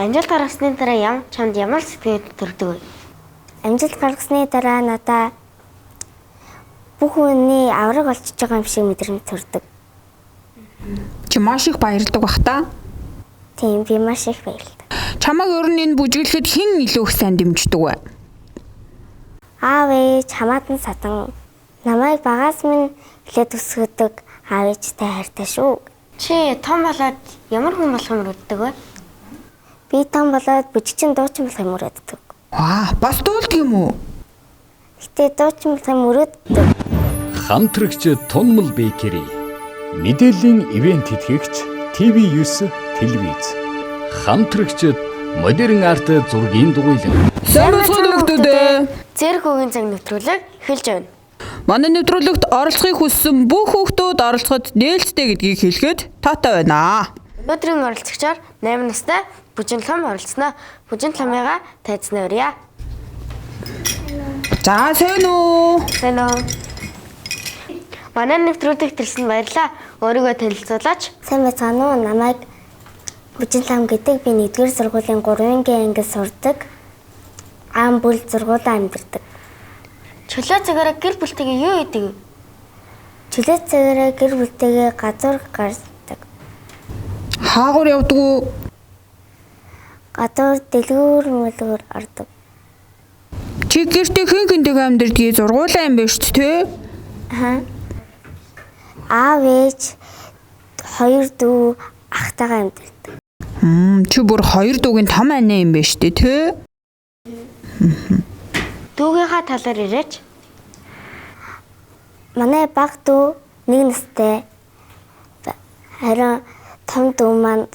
Амжилт гаргасны дараа чамд ямар сэтгэл төрдөг вэ? Амжилт гаргасны дараа надаа бүх хүний авраг олчж байгаа юм шиг мэдрэмж төрдөг. Чи маш их баярлдаг бах та. Тийм, би маш их баярлалаа. Чамайг ер нь энэ бүжиглэхэд хэн илүү их сайн дэмждэг вэ? Аав ээж хамаатан садан намайг багаас минь эхлээд өсгөдөг аав ээжтэй хайртай шүү. Чи том болоод ямар хүн болох юм мөрөддөг вэ? Би том болоод бүжигчин дуучин болох юм мөрөөддөг. Аа, бас дуулдаг юм уу? Гэтэ дуучин болох юм мөрөөддөг. Хамтрагч Тунмал Бейкери. Мэдээллийн ивент тэтгэгч TV9 телевиз. Хамтрагч Модерн арт зургийн дугуйлан. Сайн байцгаана хүүхдүүд ээ. Зэрэг хөгийн цаг нэвтрүүлэг эхэлж байна. Манай нэвтрүүлэгт оролцохыг хүссэн бүх хүүхдүүд оролцоход нээлттэй гэдгийг хэлэхэд таатай байна. Өнөөдрийн оролцогчоор 8 настай Бүжин лам оролцсноо. Бүжин ламыгаа тайзнаа урья. За, сайн уу? Сайн уу? Манай нэвтрүүлэгт ирсэн баярлалаа. Өөрийгөө танилцуулаач. Сайн байцгаана уу? Намайг Бүжин лам гэдэг. Би 1-р сургуулийн 3-гийн ангид сурдаг. Аам бүл сургуулаа амьдардаг. Чөлөө цагаараа гэр бүлтэйгээ юу хийдэг вэ? Чөлөө цагаараа гэр бүлтэйгээ гадуур гардаг. Хаагур явдаг уу? Гадуур дэлгүүр мөлгөр ордог. Чи гэртээ хэн хэнтэйгээ амьдардгийг сургуулаа юм байна шүү дээ, тэ? Аа. Аав ээж хоёр дүү ахтайгаа амьдардаг. Чи бүр хоёр дүүгийн том анаа юм байна шүү дээ, тэ? Дүүгийнхаа талаар яриач. Манай баг дүү 1 настай. Харин том дүү маань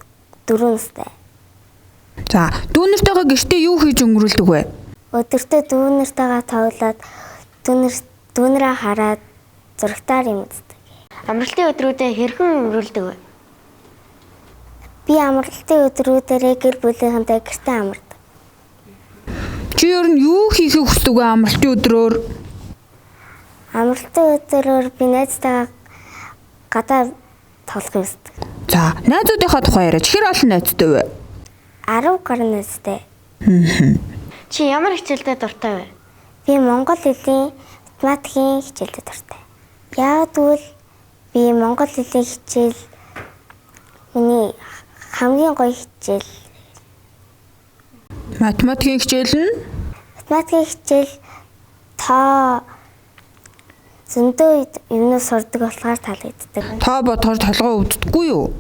4 настай. За, дүү нартайгаа гэртээ юу хийж өнгөрүүлдэг вэ? Өдөртөө дүү нартайгаа тоглоод дүү нараа хараад зурагтаар юм үздэг. Амралтын өдрүүдэд хэрхэн өнгөрүүлдэг вэ? Би амралтын өдрүүдээрээ гэр бүлийнхэнтэй гэртээ амардаг. Чи ер нь юу хийхийг хүсдэг вэ амралтын өдрөөр? Амралтын өдрөөр би найзтайгаа гадаа тоглох хүсдэг. За, найзуудынхаа тухай яриач. Хэр олон найзтай вэ? 10 гаруй найзтай. Чи ямар хичээлдээ дуртай вэ? Би монгол хэлний математикийн хичээлдээ дуртай. Яагаад гэвэл би монгол хэлний хичээл миний хамгийн гоё хичээл. Математикийн хичээл нь Математикийн хичээл тоо зөндөө юмнууд сурдаг болохоор таалагддаг. Тоо бодохоор толгой өвддөггүй юу?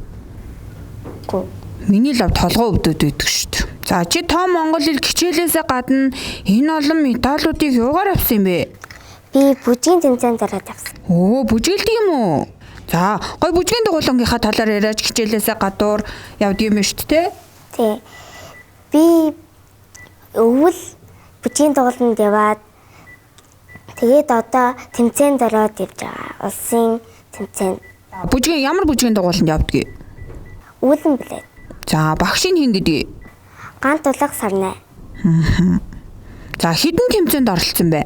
Үгүй. Миний лав толгой өвдөд байдаг шүү дээ. За, чи тоо монгол хэл хичээлээсээ гадна энэ олон медалуудыг юугаар авсан юм бэ? Би бүжгийн тэмцээнд ороод авсан. Өө, бүжгэлдэг юм уу? За, гой бүжгийн дугуйлангийнхаа талаар яриач хичээлээсээ гадуур явдаг юм шүү дээ, тэ? Тий. Би өвөл бүжгийн дугуйланд яваад тэгээд одоо тэмцээнд ороод явж байгаа. Улсын тэмцээнд. Бүжгийн ямар бүжгийн дугуйланд явдгийг? Үүлэн билээ. За, багшийн хэн гэдгийг? Гант улга сарнай. За, хэдэн тэмцээнд оролцсон бэ?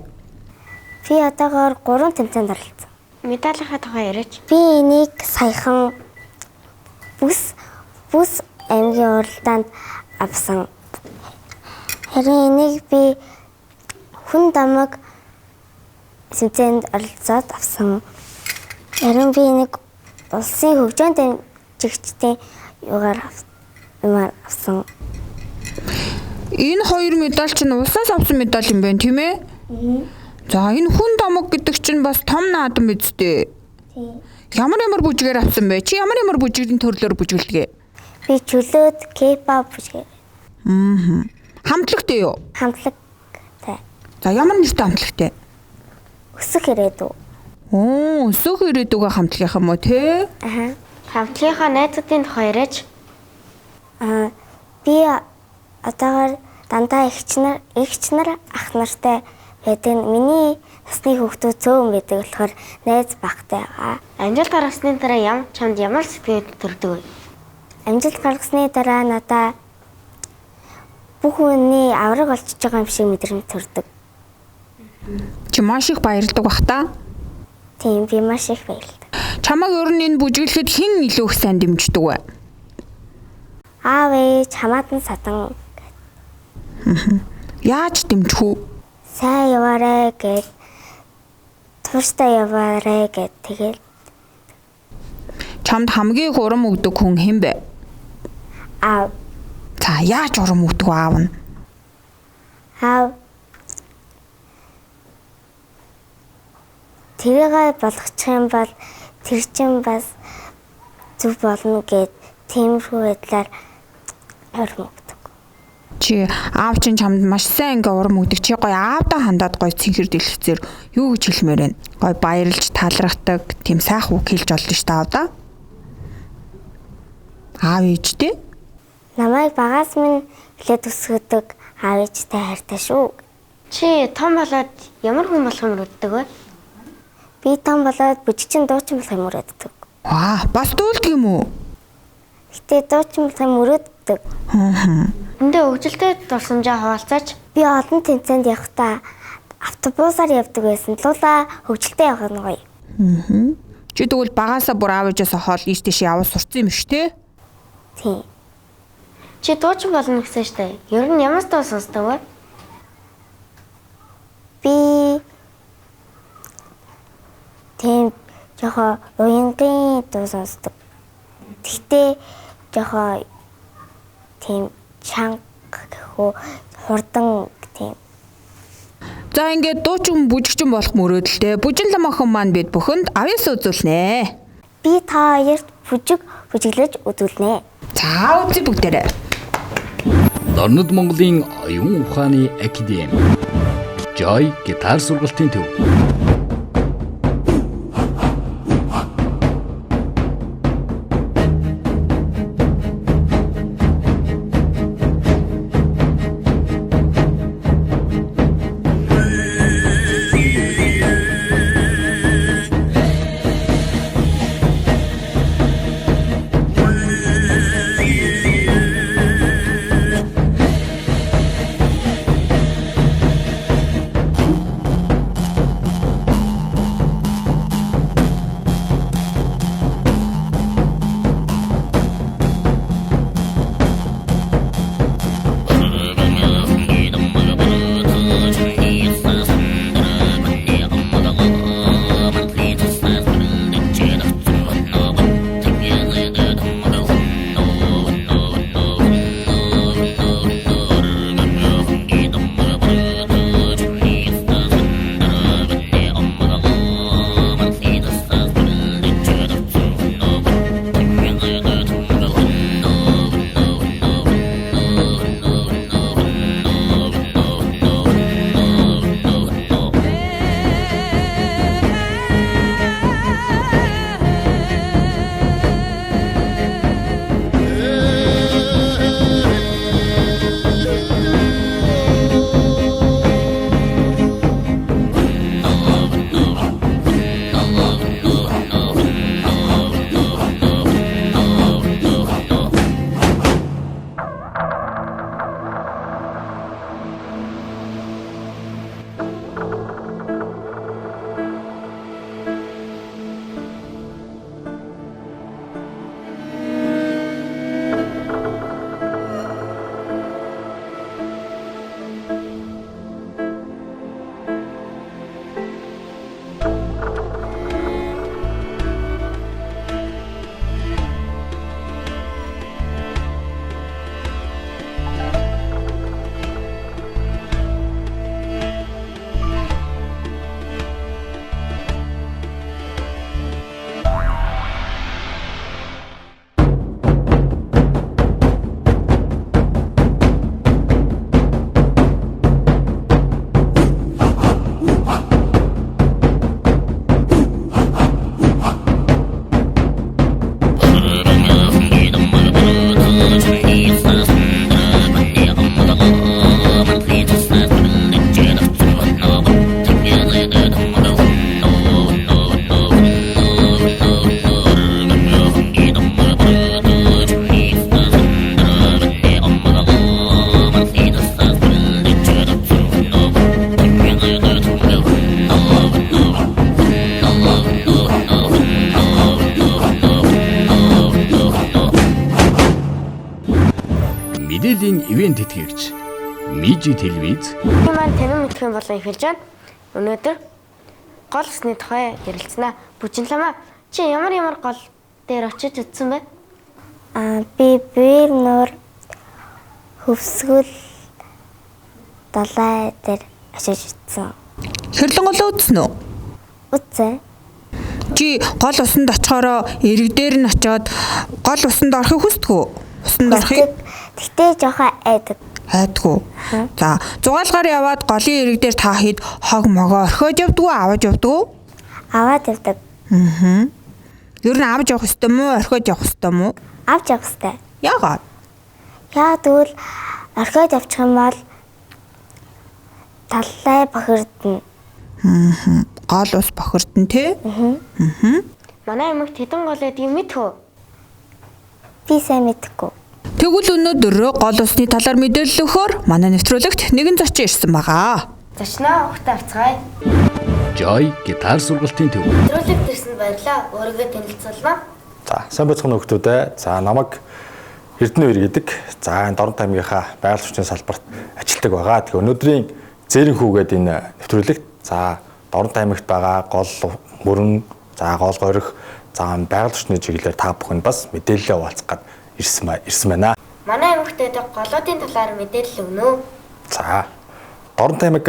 Би одоогоор 3 тэмцээнд оролцсон. Медалийнхаа тухай яриач. Би энийг саяхан бүс аймгийн уралдаанд авсан. Харин энийг би хүн дамаг тэмцээнд оролцоод авсан. Харин би энийг улсын хөгжөөн дэмжигчдийн югаар юмар авсан. Энэ хоёр медаль чинь улсаас авсан медаль юм байна, тийм ээ? За, энэ хүн домог гэдэг чинь бас том наадам биз дээ. Тийм. Ямар ямар бүжгээр авсан бэ? Чи ямар ямар бүжгийн төрлөөр бүжгэлдэг? Би чөлөөт K-pop бүжгээр. Хамтлагтай юу? Хамтлагтай. За, ямар нэртэй хамтлагтай? Өсөх ирээдүй. Оо, өсөх ирээдүгээ хамтлагийнх юм уу, те? Аа. Хамтлагийнхаа найзуудын тухай яриач. Аа, би одоогоор дандаа эгч нар ах нартай байдаг. Миний насны хүүхдүүд цөөн байдаг болохоор найз багтай байгаа. Амжилт гаргасны дараа чамд ямар сэтгэл төрдөг вэ? Амжилт гаргасны дараа надаа бүх хүний авраг олчж байгаа юм шиг мэдрэмж төрдөг. Чи маш их баярлдаг бах та. Тийм, би маш их баярлалаа. Чамайг ер нь энэ бүжиглэхэд хэн илүү их сайн дэмждэг вэ? Аав ээж хамаатан садан. Яаж дэмжих үү? Сайн яваарэ гэд, тууштай яваарэ гэд тэгэл. Чамд хамгийн их урам өгдөг хүн хэн бэ? Аав. За, яаж урам өгдөг вэ аав нь? Аав тэрийгээ болгочих юм бол тэр чинь бас зөв болно гэд тиймэрхүү байдлаар урам өгдөг. Чи аав чинь чамд маш сайн ингээ урам өгдөг. Чи гоё аавдаа хандаад гоё цэнхэр дэлгэцээр юу гэж хэлмээр байна? Гоё баярлж талархдаг тийм сайхан үг хэлж олно шүү дээ аавдаа. Аав ээжтэй? Намайг багаас минь эхлээд өсгөдөг аав ээжтэй хайртай шүү. Чи том болоод ямар хүн болох юм мөрөддөг вэ? Би том болоод бүжигчин дуучин болох юм мөрөддөг. Аа, бас дуулдаг юм уу? Гэтэ дуучин болох юм мөрөддөг. Эндээ хөгжилтэй дурсамжаа хаваалцаач. Би олон тэмцээнд явахдаа автобусаар явдаг байсан. Лула хөгжилтэй явах нь гоё. Чи тэгвэл багаасаа бүр аав ээжээс хоол ийш тийш яваа сурцсан юм шүү те? Тийм. Чи дуучин болно гэсэн штэ. Ер нь ямар дуу сонсдог вэ? Би тийм жохоо уянгийн дуу сонсдог. Тэгтээ жохоо тийм чанга гэх үү, хурдан тийм. За, ингээд дуучин бүжигчин болох мөрөөдөлтэй Бүжин лам охин маань бид бүхэнд авьяас үзүүлнэ. Би та хоёрт бүжиг бүжиглэж үзүүлнэ. За, үзье бүгдээрээ. Дорнод Монголын оюун ухааны академи. Joy гитар сургалтын төв. Мэдээллийн ивент тэтгэгч Мижи телевиз. Би маань танин мэдэх юм болон эхэлж байна. Өнөөдөр гол усны тухай ярилцсанаа. Бүжин ламаа, чи ямар ямар гол дээр очиж үзсэн бэ? Би Бээр нуур, Хөвсгөл, Далай дээр очиж үзсэн. Хэрлэн голоо үзсэн үү? Үзсэн. Чи гол усанд очихороо эрэг дээр нь очиод гол усанд орохыг хүсдэг үү? Усанд орохыг. Тэгтээ жоохон айдаг. Айдгүй. За, зугаалгаар яваад голын эрэг дээр та хэд хог могоо орхиод явдгүү, аваад явдгүү? Аваад явдаг. Аа. Ер нь авч явах ёстой мó, орхиод явах ёстой мó? Авч явах ёстой. Яагаад? Яагаад гэвэл орхиод явчих юм бол таллай бохирдно. Аа. Гол ус бохирдно тий? Аа. Манай аймагт хэдэн гол байдгийг мэдэх үү? Би сайн мэдэхгүй. Тэгвэл өнөөдөр гол усны талаар мэдээлэл өгөхөөр манай нэвтрүүлэгт нэгэн зочин ирсэн байгаа. Зочноо ухтаа авцгаая. Joy гитар сургалтын төв. Нэвтрүүлэгт ирсэнд баярлалаа. Өөрийгөө танилцуулна. За, сайн байцгаана уу хүмүүдээ. За, намайг Эрдэнэ үер гэдэг. За, энэ Дорнот аймгийнхаа байгаль орчны салбарт ажилладаг байгаа. Тэгэхээр өнөөдрийн Зээрэнхүү гэдэг энэ нэвтрүүлэгт за Дорнот аймагт байгаа гол мөрөн, за гол горих, за байгаль орчны чиглэлээр та бүхэнд бас мэдээлэлээ хуваалцах гад ирсэн байна. Манай аймагт байдаг голуудын талаар мэдээлэл өгнө үү? За, Дорнот аймаг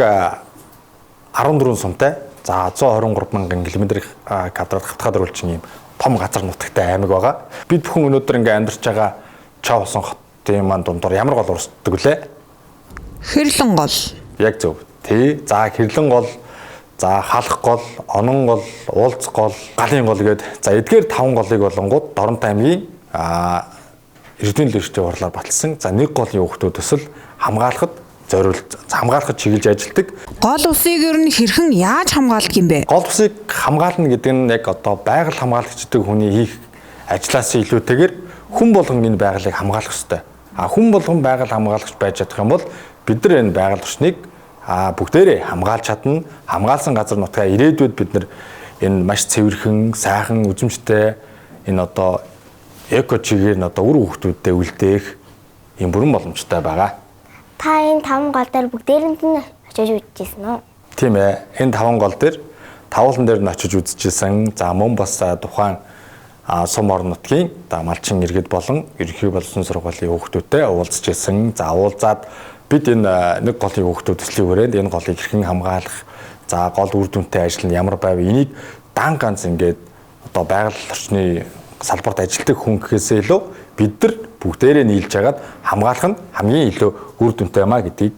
14 сумтай, за 123 мянган км квадрат хавтгай дөрвөлжин ийм том газар нутагтай аймаг байгаа. Бид бүхэн өнөөдөр ингээ амьдарч байгаа Чоолсон хотын маань дундуур ямар гол урсдаг вүлээ? Хэрлэн гол. Яг зөв. Тий. За, Хэрлэн гол, за Халах гол, Онон гол, Уулз гол, Галын гол гээд за эдгээр 5 голыг болонгууд Дорнот аймгийн Эрдэнэ лэрчтэй хурлаар баталсан. За нэг голын хүүхдүүд төсөл хамгаалахад зориулж хамгаалахад чиглэж ажилладаг. Гол усыг ер нь хэрхэн яаж хамгаалдаг юм бэ? Гол усыг хамгаална гэдэг нь яг одоо байгаль хамгаалагчдаг хүний хийх ажлаас илүүтэйгээр хүн болгон энэ байгалийг хамгаалах ёстой. А хүн болгон байгаль хамгаалагч байж чадах юм бол бид нар энэ байгаль орчныг бүгдээрээ хамгаалж чадна. Хамгаалсан газар нутгаа ирээдүйд бид нар энэ маш цэвэрхэн, сайхан, үзэмжтэй энэ одоо эко чигээр нь одоо үр хүүхдүүдэд үлдээх юм бүрэн боломжтой байгаа. Та энэ 5 гол дээр бүгдээрэнд нь очиж үзчихсэн үү? Тийм ээ. Энэ 5 гол дээр тавуулан дээр нь очиж үзчихсэн. За мөн бас тухайн сум орон нутгийн малчин иргэд болон ерөнхий боловсон сургуулийн хүүхдүүдтэй уулзч ирсэн. За уулзаад бид энэ нэг голын хүүхдүүд төслийн хүрээнд энэ голыг хэрхэн хамгаалах, за гол үр дүнтэй ажил нь ямар байв, энийг дан ганц ингээд одоо байгаль орчны салбарт ажилладаг хүн гэхээсээ илүү бид нар бүгдээрээ нийлж хагаад хамгаалах нь хамгийн илүү үр дүнтэй юм а гэдгийг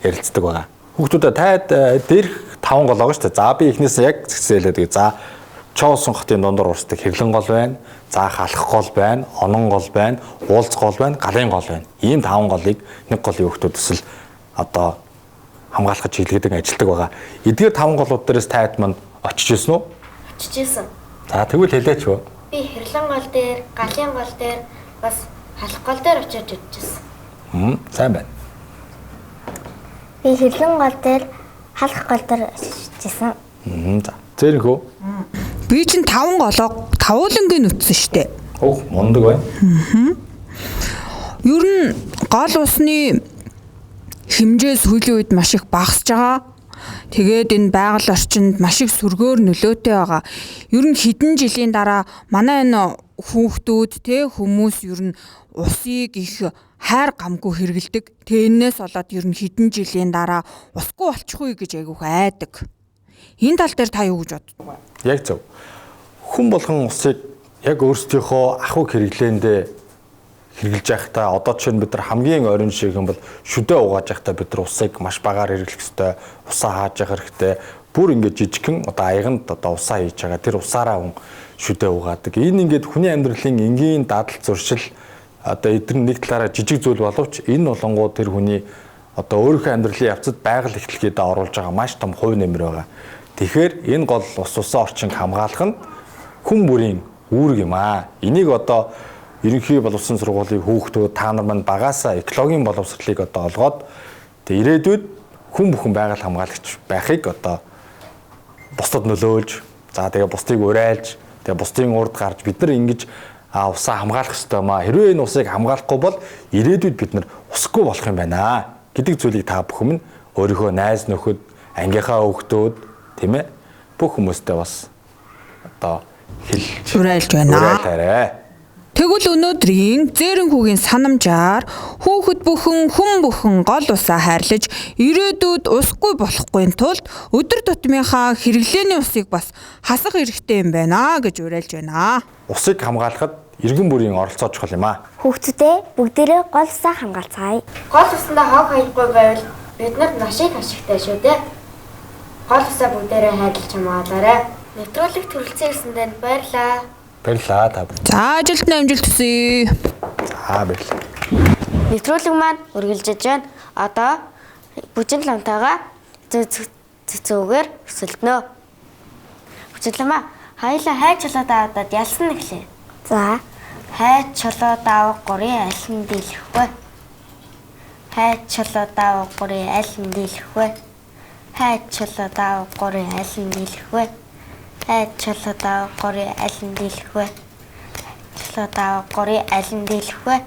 ярилцдаг байгаа. Хүүхдүүдээ таад дээрх 5 гол байгаа шүү дээ. За би эхнээсээ яг зэгсээ хэлээд өгье. За Чоолсон хотын дундуур урсдаг Хэрлэн гол байна. За Халах гол байна, Онон гол байна, Уулз гол байна, Галын гол байна. Ийм 5 голыг нэг голын хүүхдүүд төсөл одоо хамгаалахад чиглэдэг ажилладаг байгаа. Эдгээр 5 голууд дээрээс таад манд очиж ирсэн үү? Очиж ирсэн. За тэгвэл хэлээч үү? Би Хэрлэн гол дээр, Галын гол дээр, бас Халах гол дээр очиж үзчихсэн. Сайн байна. Би Хэрлэн гол дээр, Халах гол дээр очиж үзчихсэн. За. Зээрэнхүү. Би чинь 5 голоо тавуулангийн үтсэн штэ. Өөх, мундаг байна. Ер нь гол усны хэмжээ сүүлийн үед маш их багасж байгаа. Тэгээд энэ байгаль орчинд маш их сөргөөр нөлөөтэй байгаа. Ер нь хэдэн жилийн дараа манай энэ хүүхдүүд те хүмүүс ер нь усыг их хайр гамгүй хэрэгэлдэг. Тэгээ энээс болоод ер нь хэдэн жилийн дараа усгүй болчихгүй гэж айгүйх айдаг. Энэ тал дээр та юу гэж боддог вэ? Яг зөв. Хүн болгон усыг яг өөрсдийнхөө ахуйг хэрэглээндээ хэрэглэж байхдаа одоо жишээ нь бид нар хамгийн ойрон жишээ юм бол шүдэ угааж байхдаа бид нар усыг маш багаар хэрэглэх ёстой, усаа хааж явах хэрэгтэй. Бүр ингээд жижигхэн одоо аяганд одоо усаа хийж байгаа. Тэр усаараа хүн шүдэ угаадаг. Энэ ингээд хүний амьдралын энгийн дадал зуршил одоо эдгээр нэг талаараа жижиг зүйл боловч энэ болонгоо тэр хүний одоо өөрийнхөө амьдралын явцад байгаль эхлэхэд оруулж байгаа маш том хувь нэмэр байгаа. Тэгэхээр энэ гол ус усан орчинг хамгаалах нь хүн бүрийн үүрэг юм аа. Энийг одоо ерөнхий боловсон сургуулийн хүүхдүүд та нар мань багаасаа экологийн боловсролыг одоо олгоод тэг ирээдүйд хүн бүхэн байгаль хамгаалагч байхыг одоо бусдад нөлөөлж, за тэгээ бусдыг урайлж, тэгээ бусдын урд гарч бид нар ингэж Усаа хамгаалах ёстой юм аа. Хэрвээ энэ усыг хамгаалахгүй бол ирээдүйд бид нар усгүй болох юм байна гэдэг зүйлийг та бүхэн өөрийнхөө найз нөхөд, ангийнхаа хүүхдүүд, тийм ээ, бүх хүмүүстэй бас одоо хэлж уриалж байна. Уриалаарай. Тэгвэл өнөөдрийн Зээрэнхүүгийн санамжаар хүүхэд бүхэн, хүн бүхэн гол усаа хайрлаж ирээдүйд усгүй болохгүй тулд өдөр тутмынхаа хэрэглээний усыг бас хасах хэрэгтэй юм байна гэж уриалж байна. Усыг хамгаалахад иргэн бүрийн оролцоо чухал юм аа. Хүүхдүүдээ бүгдээрээ гол усаа хамгаалцгаая. Гол усандаа хог хаяхгүй байвал бид нар маш их ашигтай шүү дээ. Гол усаа бүгдээрээ хайрлаж хамгаалаарай. Нэвтрүүлэгт хүрэлцэн ирсэн танд баярлалаа. Баярлалаа та бүхэн. За, ажилд нь амжилт хүсье. За, баярлалаа. Нэвтрүүлэг маань үргэлжлэж байна. Одоо Бүжин ламтайгаа цэцүүгээр өсөлдөнө. Бүжин ламаа, хоёулаа хай чулуу даваад ялсан нэглээ. За. Хай чулуу даваа гурын аль нь дийлэх вэ? Хай чулуу даваа гурын аль нь дийлэх вэ? Хай чулуу даваа гурын аль нь дийлэх вэ? Хай чулуу даваа гурын аль нь дийлэх вэ? Чулуу даваа гурын аль нь дийлэх вэ?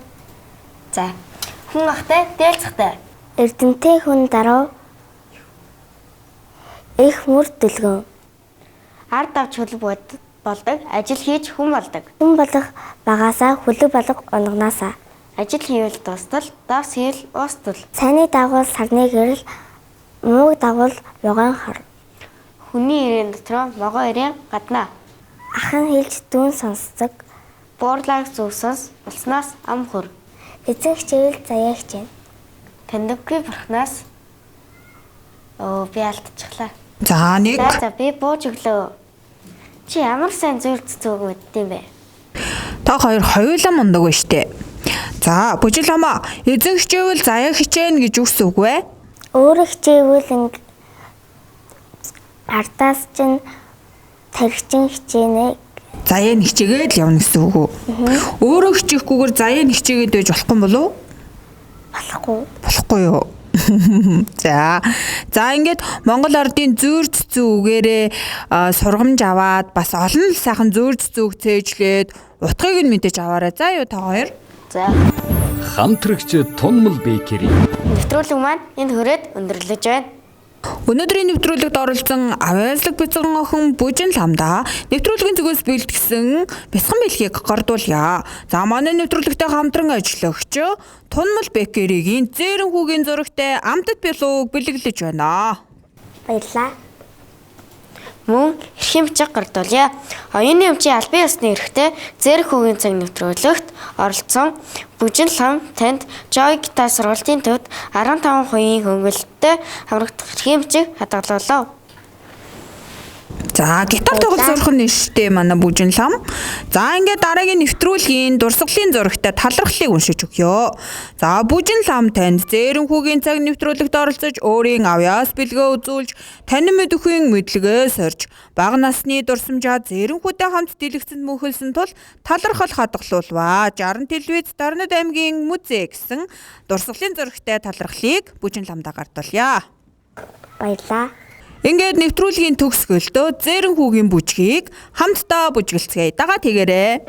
За. Хүн ахтай дээлцэхтэй. Эрдэмтэй хүн даруй их мөр дүлгэн. Ард авч хөлөг болдог, ажил хийж хүн болдог. Хүн болох багаасаа хөлөг болго унгнаасаа. Ажил хийвэл дуустал, давс хийвэл уустал. Сайнны дагуул сарны гэрэл, мууг дагуул могойн хор. Хүний ирээн дотроо могой ирээн гаднаа. Ах нь хэлж дүүн сонсдог. Буурлааг зүг сонс, булснаас ам хөр. Эзэн хичээвэл заяа хичээнэ. Таньдаггүй бурхнаас би алдчихлаа. За, нэг. За, би бууж өглөө. Чи ямар сайн зүр цэцүүг мэддэм бэ? Та хоёр хоёулаа мундаг байна штэ. За, Бүжил ламаа, эзэн хичээвэл заяа хичээнэ гэж үгс үг вэ? Өөрөө хичээвэл ардаас чинь тархичин хичээнэ. Заяа нь хичээгээд л явна гэсэн үг үү? Өөрөө хичээхгүйгээр заяа нь хичээгээд байж болохгүй юм болов уу? Болохгүй. Болохгүй юу? За. За, ингээд Монгол ардын зөөр цэцүү үгээрээ сургамж аваад бас олон л сайхан зөөр цэцүүг цээжлээд утгыг нь мэдээж аваарай. За юу та хоёр? За. Хамтрагч Тунмал Бейкери. Нэвтрүүлэг маань энэ хүрээд өндөрлөж байна. Өнөөдрийн нэвтрүүлэгт оролцсон Авиаслаг бяцхан охин Бүжин ламда нэвтрүүлгийн зүгээс бэлтгэсэн бяцхан бэлгийг гардуулъя. За, манай нэвтрүүлэгтэй хамтран ажиллагч Тунмал Бекеригийн Зээрэнхүүгийн зурагтай амтат бялууг бэлэглэж байна. Баярлалаа. Мөн эрхийн бичиг гардуулъя. Оюуны өмчийн албан ёсны эрхтэй Зээрэнхүүгийн цаг нэвтрүүлэгт оролцсон Бүжин лам танд Joy Guitar сургуулийн төвд 15% хөнгөлөлттэй хамрагдах эрхийн бичиг хадгалуулав. За, гитар тоглож сурах нь нэрштэй манай Бүжин лам. За, ингээд дараагийн нэвтрүүлгийн дурсгалын зурагтай талархлыг уншиж өгье. За, Бүжин лам танд Зээрэнхүүгийн цаг нэвтрүүлэгт оролцож өөрийн авьяас бэлгээ үзүүлж танин мэдэхүйн мэдлэгээ сорж бага насны дурсамжаа Зээрэнхүүтэй хамт дэлгэцэнд мөнхөлсөн тул талархал хадгалуулваа. 60 телевиз Дарнад аймгийн музей гэсэн дурсгалын зурагтай талархлыг Бүжин ламдаа гардуулъя. Баярлалаа. Ингээд нэвтрүүлгийн төгсгөлдөө Зээрэнхүүгийн бүжгийг хамтдаа бүжгэлцгээе. Дагаа тэгээрэй.